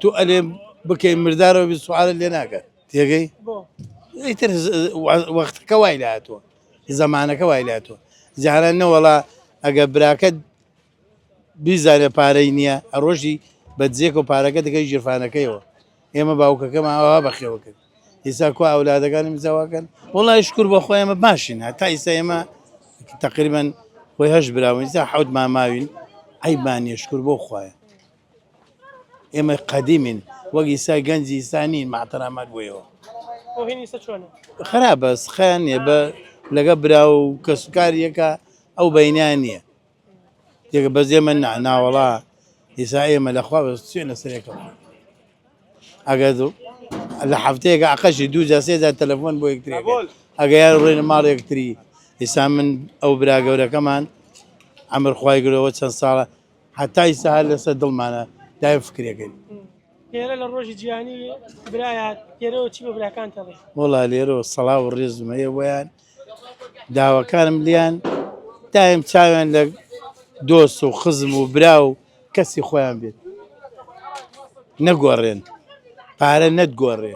تۆ ئەلێ بکەی مردارەوە بی سوالت لێ ناکات تێگەی ئیتر وەختەکە وای لاتوە زەمانەکە وای لاتوە جاران نەوەڵا ئەگە براکەت بیزانێ پارەی نییە ئەڕۆژی بە جێک و پارەکە دەکەی ژیرفانەکەیەوە ئێمە باوکەکەمان ئەوها بەخێوە کرد ئیسا کوا ئەولادەکانم زەواکەن وڵی شکر بۆ خۆی ئێمە باشین هەتا ئیسا ئێمە تقریبا خۆی هەش براون ئیسا حەوت ماماوین عیبمان نییە شکر بۆ خوایە ئێمە قەدیمین وەک ئیسا گەنجی ئیسا نین مەعتەرامات بۆیەوە خراپە سخیان نییە بە لەگە برا و کەسوکاریەکە ئەو بینیان نییە یەکە بەس ئێمە ناوەڵا ئیسا ئێمە لەخوا بەس سوێنە سەرێکەوە ئەگەر لە هەفتەیەکە ئەقەشی دوو جا سێ جار تەلەفۆن بۆ یەکتری ئەگە یان ڕێنە ماڵ یەکتری ئیسا من ئەو برا گەورەکەمان ئەمر خوای گرەوە چەند ساڵە هەتا ئیستا هەر لەسەر دڵمانە دایم فکرێکەین. لێرە لە ڕۆژی جیهانی برایە لێرەوە چی بە براکانت ئەڵێی؟ وەڵا لێرەوە سەڵاو و ڕێزم هەیە بۆیان داواکارم لیان دایم چاویان لە دۆست و خزم و برا و کەسی خۆیان بێت نەگۆڕێن پارە نەتگۆڕێ.